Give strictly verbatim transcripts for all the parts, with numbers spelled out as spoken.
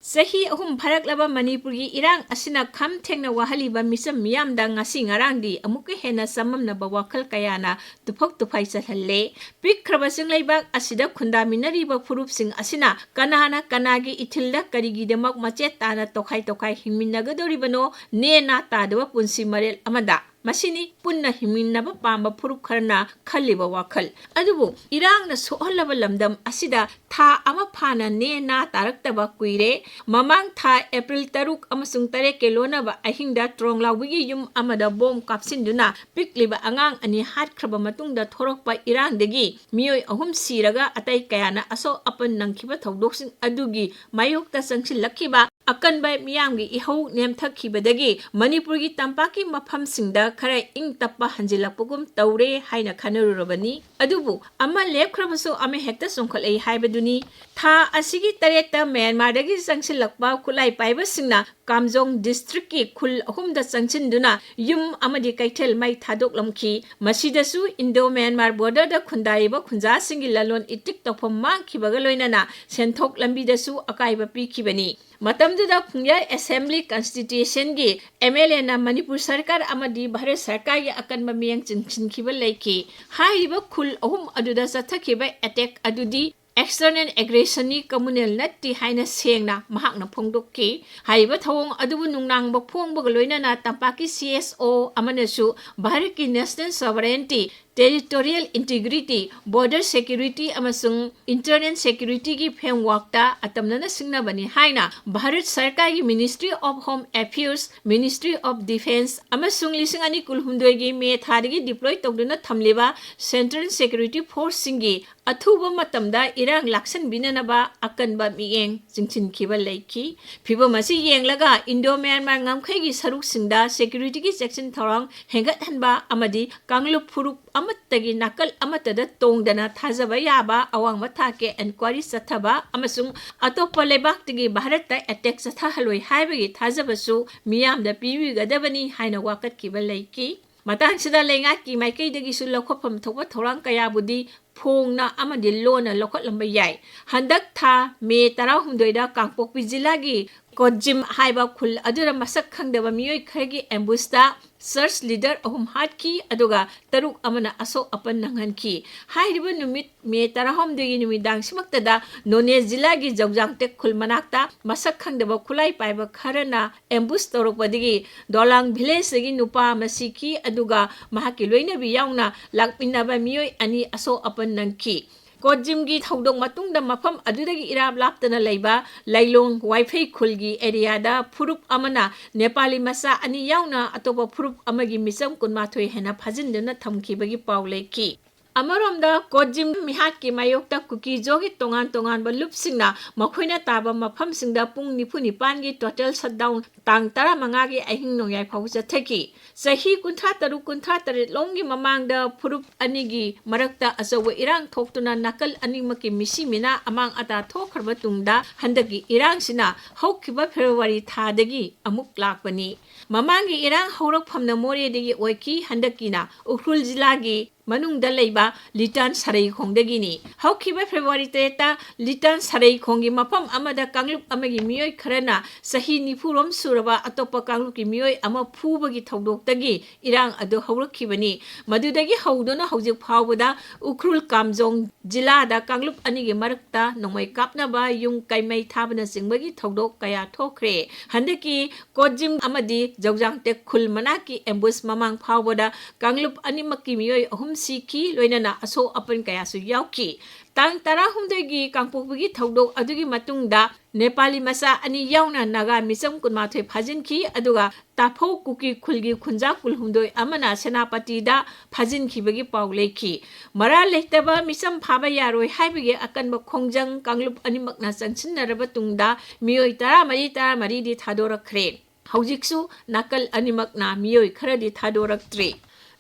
ꯆꯍꯤ ꯑꯍꯨꯝ ꯐꯥꯔꯛꯂꯕ ꯃꯅꯤꯄꯨꯔꯒꯤ ꯏꯔꯥꯡ ꯑꯁꯤꯅ ꯈꯝ ꯊꯦꯡꯅ ꯋꯥꯍꯜꯂꯤꯕ ꯃꯤꯆꯝ ꯃꯤꯌꯥꯝꯗ ꯉꯁꯤ ꯉꯔꯥꯡꯗꯤ ꯑꯃꯨꯛꯀ ꯍꯦꯟꯅ ꯆꯃꯝꯅꯕ ꯋꯥꯈꯜ ꯀꯌꯥꯅ ꯇꯨꯐꯛ ꯇꯨꯐꯥꯏ ꯆꯠꯍꯜꯂꯦ꯫ ꯄꯤꯛꯈ꯭ꯔꯕ ꯆꯤꯡꯂꯩꯕꯥꯛ ꯑꯁꯤꯗ ꯈꯨꯟꯗꯥꯃꯤꯟꯅꯔꯤꯕ ꯐꯨꯔꯨꯞꯁꯤꯡ ꯑꯁꯤꯅ ꯀꯅꯥꯅ ꯀꯅꯥꯒꯤ ꯏꯊꯤꯜꯗ ꯀꯔꯤꯒꯤꯗꯃꯛ ꯃꯆꯦꯠ ꯇꯥꯅ ꯇꯣꯈꯥꯏ ꯇꯣꯈꯥꯏ ꯍꯤꯡꯃꯤꯟꯅꯒꯗꯧꯔꯤꯕꯅꯣ? ꯅꯦ ꯅꯥ ꯇꯥꯗꯕ ꯄꯨꯟꯁꯤ ꯃꯔꯦꯜ ꯑꯃꯗ꯫ ꯃꯁꯤꯅꯤ ꯄꯨꯟꯅ ꯍꯤꯡꯃꯤꯟꯅꯕ ꯄꯥꯝꯕ ꯐꯨꯔꯨꯞ ꯈꯔꯅ ꯈꯜꯂꯤꯕ ꯋꯥꯈꯜ꯫ ꯑꯗꯨꯕꯨ ꯏꯔꯥꯡꯅ ꯁꯣꯛꯍꯜꯂꯕ ꯂꯝꯗꯝ ꯑꯁꯤꯗ ꯊꯥ ꯑꯃ ꯐꯥꯅ ꯅꯦ ꯅꯥ ꯇꯥꯔꯛꯇꯕ ꯀꯨꯏꯔꯦ꯫ ꯃꯃꯥꯡ ꯊꯥ ꯑꯦꯄ꯭ꯔꯤꯜ ꯇꯔꯨꯛ ꯑꯃꯁꯨꯡ ꯇꯔꯦꯠꯀꯤ ꯂꯣꯟꯅꯕ ꯑꯍꯤꯡꯗ ꯇ꯭ꯔꯣꯡꯂꯥꯎꯕꯤꯒꯤ ꯌꯨꯝ ꯑꯃꯗ ꯕꯣꯝ ꯀꯥꯞꯁꯤꯟꯗꯨꯅ ꯄꯤꯛꯂꯤꯕ ꯑꯉꯥꯡ ꯑꯅꯤ ꯍꯥꯠꯈ꯭ꯔꯕ ꯃꯇꯨꯡꯗ ꯊꯣꯔꯛꯄ ꯏꯔꯥꯡꯗꯒꯤ ꯃꯤꯑꯣꯏ ꯑꯍꯨꯝ ꯁꯤꯔꯒ ꯑꯇꯩ ꯀꯌꯥꯅ ꯑꯁꯣꯛ ꯑꯄꯟ ꯅꯪꯈꯤꯕ ꯊꯧꯗꯣꯛꯁꯤꯡ ꯑꯗꯨꯒꯤ ꯃꯥꯌꯣꯛꯇ ꯆꯪꯁꯤꯜꯂꯛꯈꯤꯕ ꯑꯀꯟꯕ ꯃꯤꯌꯥꯝꯒꯤ ꯏꯍꯧ ꯅꯦꯝꯊꯈꯤꯕꯗꯒꯤ ꯃꯅꯤꯄꯨꯔꯒꯤ ꯇꯝꯄꯥꯛꯀꯤ ꯃꯐꯝꯁꯤꯡꯗ ꯈꯔ ꯏꯪ ꯇꯞꯄ ꯍꯟꯖꯤꯜꯂꯛꯄꯒꯨꯝ ꯇꯧꯔꯦ ꯍꯥꯏꯅ ꯈꯟꯅꯔꯨꯔꯕꯅꯤ꯫ ꯑꯗꯨꯕꯨ ꯑꯃ ꯂꯦꯞꯈ꯭ꯔꯕꯁꯨ ꯑꯃ ꯍꯦꯛꯇ ꯆꯣꯡꯈꯠꯂꯛꯏ ꯍꯥꯏꯕꯗꯨꯅꯤ꯫ ꯊꯥ ꯑꯁꯤꯒꯤ ꯇꯔꯦꯠꯇ ꯃ꯭ꯌꯥꯟꯃꯥꯔꯗꯒꯤ ꯆꯪꯁꯤꯜꯂꯛꯄ ꯈꯨꯠꯂꯥꯏ ꯄꯥꯏꯕꯁꯤꯡꯅ ꯀꯥꯝꯖꯣꯡ ꯗꯤꯁꯇ꯭ꯔꯤꯛꯀꯤ ꯈꯨꯜ ꯑꯍꯨꯝꯗ ꯆꯪꯁꯤꯟꯗꯨꯅ ꯌꯨꯝ ꯑꯃꯗꯤ ꯀꯩꯊꯦꯜ ꯃꯩ ꯊꯥꯗꯣꯛꯂꯝꯈꯤ꯫ ꯃꯁꯤꯗꯁꯨ ꯏꯟꯗꯣ ꯃ꯭ꯌꯥꯟꯃꯥꯔ ꯕꯣꯔꯗꯔꯗ ꯈꯨꯟꯗꯥꯔꯤꯕ ꯈꯨꯟꯖꯥꯁꯤꯡꯒꯤ ꯂꯂꯣꯟ ꯏꯇꯤꯛ ꯇꯧꯐꯝ ꯃꯥꯡꯈꯤꯕꯒ ꯂꯣꯏꯅꯅ ꯁꯦꯟꯊꯣꯛ ꯂꯝꯕꯤꯗꯁꯨ ꯑꯀꯥꯏꯕ ꯄꯤꯈꯤꯕꯅꯤ꯫ ꯃꯇꯝꯗꯨꯗ ꯈꯣꯡꯌꯥꯏ ꯑꯦꯁꯦꯝꯕ꯭ꯂꯤ ꯀꯟꯁꯇꯤꯇ꯭ꯌꯨꯁꯟꯒꯤ ꯑꯦꯝ ꯑꯦꯜ ꯑꯦꯅ ꯃꯅꯤꯄꯨꯔ ꯁꯔꯀꯥꯔ ꯑꯃꯗꯤ ꯚꯥꯔꯠ ꯁꯔꯀꯥꯔꯒꯤ ꯑꯀꯟꯕ ꯃꯤꯠꯌꯦꯡ ꯆꯤꯡꯁꯤꯟꯈꯤꯕ ꯂꯩꯈꯤ꯫ ꯍꯥꯏꯔꯤꯕ ꯈꯨꯜ ꯑꯍꯨꯝ ꯑꯗꯨꯗ ꯆꯠꯊꯈꯤꯕ ꯑꯦꯇꯦꯛ ꯑꯗꯨꯗꯤ ꯑꯦꯛꯁꯇꯔꯅꯦꯜ ꯑꯦꯒ꯭ꯔꯦꯁꯟꯅꯤ, ꯀꯝꯃꯨꯅꯦꯜ ꯅꯠꯇꯦ ꯍꯥꯏꯅ ꯁꯦꯡꯅ ꯃꯍꯥꯛꯅ ꯐꯣꯡꯗꯣꯛꯈꯤ꯫ ꯍꯥꯏꯔꯤꯕ ꯊꯧꯑꯣꯡ ꯑꯗꯨꯕꯨ ꯅꯨꯡꯅꯥꯡꯕ ꯐꯣꯡꯕꯒ ꯂꯣꯏꯅꯅ ꯇꯝꯄꯥꯛꯀꯤ ꯁꯤ ꯑꯦꯁ ꯑꯣ ꯑꯃꯅꯁꯨ ꯚꯥꯔꯠꯀꯤ national ꯁꯣꯚꯔꯦꯟꯇꯤ, territorial integrity, border security ꯑꯃꯁꯨꯡ ꯏꯟꯇꯔꯅꯦꯜ ꯁꯦꯀ꯭ꯌꯨꯔꯤꯇꯤꯒꯤ ꯐ꯭ꯔꯦꯝꯋꯥꯔꯛꯇ ꯑꯇꯝꯅꯅ ꯁꯤꯡꯅꯕꯅꯤ ꯍꯥꯏꯅ ꯚꯥꯔꯠ ꯁꯔꯀꯥꯔꯒꯤ ministry of home affairs, ministry of defence ꯑꯃꯁꯨꯡ ꯂꯤꯁꯤꯡ ꯑꯅꯤ ꯀꯨꯟꯍꯨꯝꯗꯣꯏꯒꯤ ꯃꯦ ꯊꯥꯗꯒꯤ ꯗꯤꯄ꯭ꯂꯣꯏ ꯇꯧꯗꯨꯅ ꯊꯝꯂꯤꯕ ꯁꯦꯟꯇ꯭ꯔꯦꯜ ꯁꯦꯀ꯭ꯌꯨꯔꯤꯇꯤ ꯐꯣꯔꯁꯁꯤꯡꯒꯤ ꯑꯊꯨꯕ ꯃꯇꯝꯗ ꯏꯔꯥꯡ ꯂꯥꯛꯁꯤꯟꯕꯤꯅꯅꯕ ꯑꯀꯟꯕ ꯃꯤꯠꯌꯦꯡ ꯆꯤꯡꯁꯤꯟꯈꯤꯕ ꯂꯩꯈꯤ꯫ ꯐꯤꯚꯝ ꯑꯁꯤ ꯌꯦꯡꯂꯒ ꯏꯟꯗꯣ ꯃ꯭ꯌꯥꯟꯃꯥꯔ ꯉꯝꯈꯩꯒꯤ ꯁꯔꯨꯛꯁꯤꯡꯗ ꯁꯦꯀ꯭ꯌꯨꯔꯤꯇꯤꯒꯤ ꯆꯦꯛꯁꯤꯟ ꯊꯧꯔꯥꯡ ꯍꯦꯟꯒꯠꯍꯟꯕ ꯑꯃꯗꯤ ꯀꯥꯡꯂꯨꯞ ꯐꯨꯔꯨꯞ ꯑꯃꯠꯇꯒꯤ ꯅꯥꯀꯜ ꯑꯃꯠꯇꯗ ꯇꯣꯡꯗꯅ ꯊꯥꯖꯕ ꯌꯥꯕ ꯑꯋꯥꯡꯕ ꯊꯥꯛꯀꯤ ꯑꯦꯟꯀ꯭ꯋꯥꯔꯤ ꯆꯠꯊꯕ ꯑꯃꯁꯨꯡ ꯑꯇꯣꯞꯄ ꯂꯩꯕꯥꯛꯇꯒꯤ ꯚꯥꯔꯠꯇ ꯑꯦꯇꯦꯛ ꯆꯠꯊꯍꯜꯂꯣꯏ ꯍꯥꯏꯕꯒꯤ ꯊꯥꯖꯕꯁꯨ ꯃꯤꯌꯥꯝꯗ ꯄꯤꯕꯤꯒꯗꯕꯅꯤ ꯍꯥꯏꯅ ꯋꯥꯀꯠꯈꯤꯕ ꯂꯩꯈꯤ꯫ ꯃꯇꯥꯡꯁꯤꯗ ꯂꯩꯉꯥꯛꯀꯤ ꯃꯥꯏꯀꯩꯗꯒꯤꯁꯨ ꯂꯧꯈꯠꯐꯝ ꯊꯣꯛꯄ ꯊꯧꯔꯥꯡ ꯀꯌꯥꯕꯨꯗꯤ ꯐꯣꯡꯅ ꯑꯃꯗꯤ ꯂꯣꯟꯅ ꯂꯧꯈꯠꯂꯝꯕ ꯌꯥꯏ꯫ ꯍꯟꯗꯛ ꯊꯥ ꯃꯦ ꯇꯔꯥꯍꯨꯝꯗꯣꯏꯗ ꯀꯥꯡꯄꯣꯛꯄꯤ ꯖꯤꯂꯥꯒꯤ ꯀꯣꯠꯖꯤꯝ ꯍꯥꯏꯕ ꯈꯨꯜ ꯑꯗꯨꯗ ꯃꯁꯛ ꯈꯪꯗꯕ ꯃꯤꯑꯣꯏ ꯈꯔꯒꯤ ꯑꯦꯝꯕꯨꯁꯇ ꯆꯔꯆ ꯂꯤꯗꯔ ꯑꯍꯨꯝ ꯍꯥꯠꯈꯤ, ꯑꯗꯨꯒ ꯇꯔꯨꯛ ꯑꯃꯅ ꯑꯁꯣꯛ ꯑꯄꯟ ꯅꯪꯍꯟꯈꯤ꯫ ꯍꯥꯏꯔꯤꯕ ꯅꯨꯃꯤꯠ ꯃꯦ ꯇꯔꯥꯍꯨꯝꯗꯣꯏꯒꯤ ꯅꯨꯃꯤꯗꯥꯡꯁꯤꯃꯛꯇꯗ ꯅꯣꯅꯦ ꯖꯤꯂꯥꯒꯤ ꯖꯧꯖꯥꯡꯇꯦꯛ ꯈꯨꯜ ꯃꯅꯥꯛꯇ ꯃꯁꯛ ꯈꯪꯗꯕ ꯈꯨꯠꯂꯥꯏ ꯄꯥꯏꯕ ꯈꯔꯅ ꯑꯦꯝꯕꯨꯁ ꯇꯧꯔꯛꯄꯗꯒꯤ ꯗꯣꯂꯥꯡ ꯚꯤꯂꯦꯖꯇꯒꯤ ꯅꯨꯄꯥ ꯑꯃ ꯁꯤꯈꯤ, ꯑꯗꯨꯒ ꯃꯍꯥꯛꯀꯤ ꯂꯣꯏꯅꯕꯤ ꯌꯥꯎꯅ ꯂꯥꯛꯃꯤꯟꯅꯕ ꯃꯤꯑꯣꯏ ꯑꯅꯤ ꯑꯁꯣꯛ ꯑꯄꯟ ꯅꯪꯈꯤ꯫ ꯀꯣꯠꯖꯤꯝꯒꯤ ꯊꯧꯗꯣꯛ ꯃꯇꯨꯡꯗ ꯃꯐꯝ ꯑꯗꯨꯗꯒꯤ ꯏꯔꯥꯞ ꯂꯥꯞꯇꯅ ꯂꯩꯕ ꯂꯩꯂꯣꯡ ꯋꯥꯏꯐꯩ ꯈꯨꯜꯒꯤ ꯑꯦꯔꯤꯌꯥꯗ ꯐꯨꯔꯨꯞ ꯑꯃꯅ ꯅꯦꯄꯥꯂꯤ ꯃꯆꯥ ꯑꯅꯤ ꯌꯥꯎꯅ ꯑꯇꯣꯞꯄ ꯐꯨꯔꯨꯞ ꯑꯃꯒꯤ ꯃꯤꯆꯝ ꯀꯨꯟꯃꯥꯊꯣꯏ ꯍꯦꯟꯅ ꯐꯥꯖꯤꯟꯗꯨꯅ ꯊꯝꯈꯤꯕꯒꯤ ꯄꯥꯎ ꯂꯩꯈꯤ꯫ ꯑꯃꯔꯣꯝꯗ, ꯀꯣꯠꯖꯤꯝ ꯃꯤꯍꯥꯠꯀꯤ ꯃꯥꯌꯣꯛꯇ ꯀꯨꯀꯤꯖꯣꯒꯤ ꯇꯣꯉꯥꯟ ꯇꯣꯉꯥꯟꯕ ꯂꯨꯞꯁꯤꯡꯅ ꯃꯈꯣꯏꯅ ꯇꯥꯕ ꯃꯐꯝꯁꯤꯡꯗ ꯄꯨꯡ ꯅꯤꯐꯨ ꯅꯤꯄꯥꯟꯒꯤ ꯇꯣꯇꯦꯜ ꯁꯠꯗꯥꯎꯟ ꯇꯥꯡ ꯇꯔꯥꯃꯉꯥꯒꯤ ꯑꯍꯤꯡ ꯅꯣꯡꯌꯥꯏ ꯐꯥꯎꯕ ꯆꯠꯊꯈꯤ꯫ ꯆꯍꯤ ꯀꯨꯟꯊ꯭ꯔꯥ ꯇꯔꯨꯛ ꯀꯨꯟꯊ꯭ꯔꯥ ꯇꯔꯦꯠ ꯂꯣꯝꯒꯤ ꯃꯃꯥꯡꯗ ꯐꯨꯔꯨꯞ ꯑꯅꯤꯒꯤ ꯃꯔꯛꯇ ꯑꯆꯧꯕ ꯏꯔꯥꯡ ꯊꯣꯛꯇꯨꯅ ꯅꯥꯀꯜ ꯑꯅꯤꯃꯛꯀꯤ ꯃꯤꯁꯤ ꯃꯤꯅꯥ ꯑꯃꯥꯡ ꯑꯇꯥ ꯊꯣꯛꯈ꯭ꯔꯕ ꯇꯨꯡꯗ, ꯍꯟꯗꯛꯀꯤ ꯏꯔꯥꯡꯁꯤꯅ ꯍꯧꯈꯤꯕ ꯐꯦꯕ꯭ꯔꯨꯋꯥꯔꯤ ꯊꯥꯗꯒꯤ ꯑꯃꯨꯛ ꯂꯥꯛꯄꯅꯤ꯫ ꯃꯃꯥꯡꯒꯤ ꯏꯔꯥꯡ ꯍꯧꯔꯛꯐꯝꯅ ꯃꯣꯔꯦꯗꯒꯤ ꯑꯣꯏꯈꯤ, ꯍꯟꯗꯛꯀꯤꯅ ꯎꯈ꯭ꯔꯨꯜ ꯖꯤꯂꯥꯒꯤ ꯃꯅꯨꯡꯗ ꯂꯩꯕ ꯂꯤꯇꯥꯟ ꯁꯔꯩꯈꯣꯡꯗꯒꯤꯅꯤ꯫ ꯍꯧꯈꯤꯕ ꯐꯦꯕ꯭ꯔꯨꯋꯥꯔꯤ ꯇꯔꯦꯠꯇ ꯂꯤꯇꯥꯟ ꯁꯔꯩꯈꯣꯡꯒꯤ ꯃꯐꯝ ꯑꯃꯗ ꯀꯥꯡꯂꯨꯞ ꯑꯃꯒꯤ ꯃꯤꯑꯣꯏ ꯈꯔꯅ ꯆꯍꯤ ꯅꯤꯐꯨ ꯔꯣꯝ ꯁꯨꯔꯕ ꯑꯇꯣꯞꯄ ꯀꯥꯡꯂꯨꯞꯀꯤ ꯃꯤꯑꯣꯏ ꯑꯃ ꯐꯨꯕꯒꯤ ꯊꯧꯗꯣꯛꯇꯒꯤ ꯏꯔꯥꯡ ꯑꯗꯨ ꯍꯧꯔꯛꯈꯤꯕꯅꯤ꯫ ꯃꯗꯨꯗꯒꯤ ꯍꯧꯗꯨꯅ ꯍꯧꯖꯤꯛ ꯐꯥꯎꯕꯗ ꯎꯈ꯭ꯔꯨꯜ ꯀꯥꯝꯖꯣꯡ ꯖꯤꯂꯥꯗ ꯀꯥꯡꯂꯨꯞ ꯑꯅꯤꯒꯤ ꯃꯔꯛꯇ ꯅꯣꯡꯃꯩ ꯀꯥꯞꯅꯕ, ꯌꯨꯝ ꯀꯩ ꯃꯩ ꯊꯥꯕꯅꯆꯤꯡꯕꯒꯤ ꯊꯧꯗꯣꯛ ꯀꯌꯥ ꯊꯣꯛꯈ꯭ꯔꯦ꯫ ꯍꯟꯗꯛꯀꯤ ꯀꯣꯠꯖꯤꯝ ꯑꯃꯗꯤ ꯖꯧꯖꯥꯡꯇꯦꯛ ꯈꯨꯜ ꯃꯅꯥꯛꯀꯤ ꯑꯦꯝꯕꯨꯁ ꯃꯃꯥꯡ ꯐꯥꯎꯕꯗ ꯀꯥꯡꯂꯨꯞ ꯑꯅꯤꯃꯛꯀꯤ ꯃꯤꯑꯣꯏ ꯑꯍꯨꯝ ꯁꯤꯈꯤ, ꯂꯣꯏꯅꯅ ꯑꯁꯣꯛ ꯑꯄꯟ ꯀꯌꯥꯁꯨ ꯌꯥꯎꯈꯤ꯫ ꯇꯥꯡ ꯇꯔꯥꯍꯨꯝꯗꯣꯏꯒꯤ ꯀꯥꯡꯄꯣꯛꯄꯤꯒꯤ ꯊꯧꯗꯣꯛ ꯑꯗꯨꯒꯤ ꯃꯇꯨꯡꯗ ꯅꯦꯄꯥꯂꯤ ꯃꯆꯥ ꯑꯅꯤ ꯌꯥꯎꯅ ꯅꯥꯒꯥ ꯃꯤꯆꯝ ꯀꯨꯟꯃꯥꯊꯣꯏ ꯐꯥꯖꯤꯟꯈꯤ, ꯑꯗꯨꯒ ꯇꯥꯐꯧ ꯀꯨꯀꯤ ꯈꯨꯜꯒꯤ ꯈꯨꯟꯖꯥ ꯀꯨꯟꯍꯨꯝꯗꯣꯏ ꯑꯃꯅ ꯁꯦꯅꯥꯄꯇꯤꯗ ꯐꯥꯖꯤꯟꯈꯤꯕꯒꯤ ꯄꯥꯎ ꯂꯩꯈꯤ꯫ ꯃꯔꯥꯜ ꯂꯩꯇꯕ ꯃꯤꯆꯝ ꯐꯥꯕ ꯌꯥꯔꯣꯏ ꯍꯥꯏꯕꯒꯤ ꯑꯀꯟꯕ ꯈꯣꯡꯖꯪ ꯀꯥꯡꯂꯨꯞ ꯑꯅꯤꯃꯛꯅ ꯆꯪꯁꯤꯟꯅꯔꯕ ꯇꯨꯡꯗ ꯃꯤꯑꯣꯏ ꯇꯔꯥꯃꯔꯤ ꯇꯔꯥꯃꯔꯤꯗꯤ ꯊꯥꯗꯣꯔꯛꯈ꯭ꯔꯦ꯫ ꯍꯧꯖꯤꯛꯁꯨ ꯅꯥꯀꯜ ꯑꯅꯤꯃꯛꯅ ꯃꯤꯑꯣꯏ ꯈꯔꯗꯤ ꯊꯥꯗꯣꯔꯛꯇ꯭ꯔꯤ꯫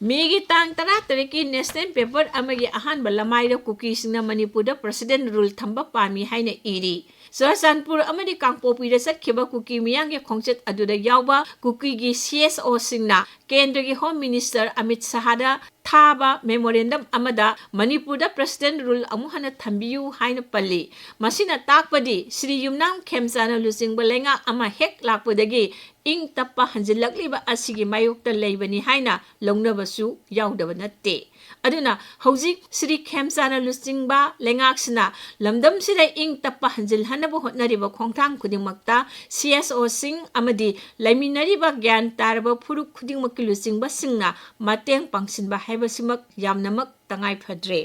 ꯃꯦꯒꯤ ꯇꯥꯡ ꯇꯔꯥꯇꯔꯦꯠꯀꯤ ꯅꯦꯁꯅꯦꯜ ꯄꯦꯄꯔ ꯑꯃꯒꯤ ꯑꯍꯥꯟꯕ ꯂꯃꯥꯏꯗ ꯀꯨꯀꯤꯁꯤꯡꯅ ꯃꯅꯤꯄꯨꯔꯗ ꯄ꯭ꯔꯁꯤꯗꯦꯟ ꯔꯨꯜ ꯊꯝꯕ ꯄꯥꯝꯃꯤ ꯍꯥꯏꯅ ꯏꯔꯤ꯫ ꯆꯨꯔꯥꯆꯥꯟꯄꯨꯔ ꯑꯃꯗꯤ ꯀꯥꯡꯄꯣꯛꯄꯤꯗ ꯆꯠꯈꯤꯕ ꯀꯨꯀꯤ ꯃꯤꯌꯥꯝꯒꯤ ꯈꯣꯡꯆꯠ ꯑꯗꯨꯗ ꯌꯥꯎꯕ ꯀꯨꯀꯤꯒꯤ ꯁꯤ ꯑꯦꯁ ꯑꯣꯁꯤꯡꯅ ꯀꯦꯟꯗ꯭ꯔꯒꯤ ꯍꯣꯝ ꯃꯤꯅꯤꯁꯇꯔ ꯑꯃꯤꯠ ꯁꯍꯥꯗ ꯊꯥꯕ memorandum ꯑꯃꯗ ꯃꯅꯤꯄꯨꯔꯗ president rule ꯑꯃꯨꯛ ꯍꯟꯅ ꯊꯝꯕꯤꯌꯨ ꯍꯥꯏꯅ ꯄꯜꯂꯤ꯫ ꯃꯁꯤꯅ ꯇꯥꯛꯄꯗꯤ ꯁ꯭ꯔꯤ ꯌꯨꯝꯅꯥꯝ ꯈꯦꯝꯆꯥꯟꯅ ꯂꯨꯆꯤꯡꯕ ꯂꯩꯉꯥꯛ ꯑꯃ ꯍꯦꯛ ꯂꯥꯛꯄꯗꯒꯤ ꯏꯪ ꯇꯞꯄ ꯍꯟꯖꯤꯜꯂꯛꯂꯤꯕ ꯑꯁꯤꯒꯤ ꯃꯥꯌꯣꯛꯇ ꯂꯩꯕꯅꯤ ꯍꯥꯏꯅ ꯂꯧꯅꯕꯁꯨ ꯌꯥꯎꯗꯕ ꯅꯠꯇꯦ꯫ ꯑꯗꯨꯅ ꯍꯧꯖꯤꯛ ꯁ꯭ꯔꯤ ꯈꯦꯝꯆꯥꯟꯅ ꯂꯨꯆꯤꯡꯕ ꯂꯩꯉꯥꯛꯁꯤꯅ ꯂꯝꯗꯝꯁꯤꯗ ꯏꯪ ꯇꯞꯄ ꯍꯟꯖꯤꯜꯍꯟꯅꯕ ꯍꯣꯠꯅꯔꯤꯕ ꯈꯣꯡꯊꯥꯡ ꯈꯨꯗꯤꯡꯃꯛꯇ CSOꯁꯤꯡ ꯑꯃꯗꯤ ꯂꯩꯃꯤꯟꯅꯔꯤꯕ ꯒ꯭ꯌꯥꯟ ꯇꯥꯔꯕ ꯐꯨꯔꯨꯞ ꯈꯨꯗꯤꯡꯃꯛꯀꯤ ꯂꯨꯆꯤꯡꯕꯁꯤꯡꯅ ꯃꯇꯦꯡ ꯄꯥꯡꯁꯤꯟꯕ ꯍꯥꯏꯕꯁꯤꯃꯛ ꯌꯥꯝꯅꯃꯛ ꯇꯉꯥꯏ ꯐꯗ꯭ꯔꯦ꯫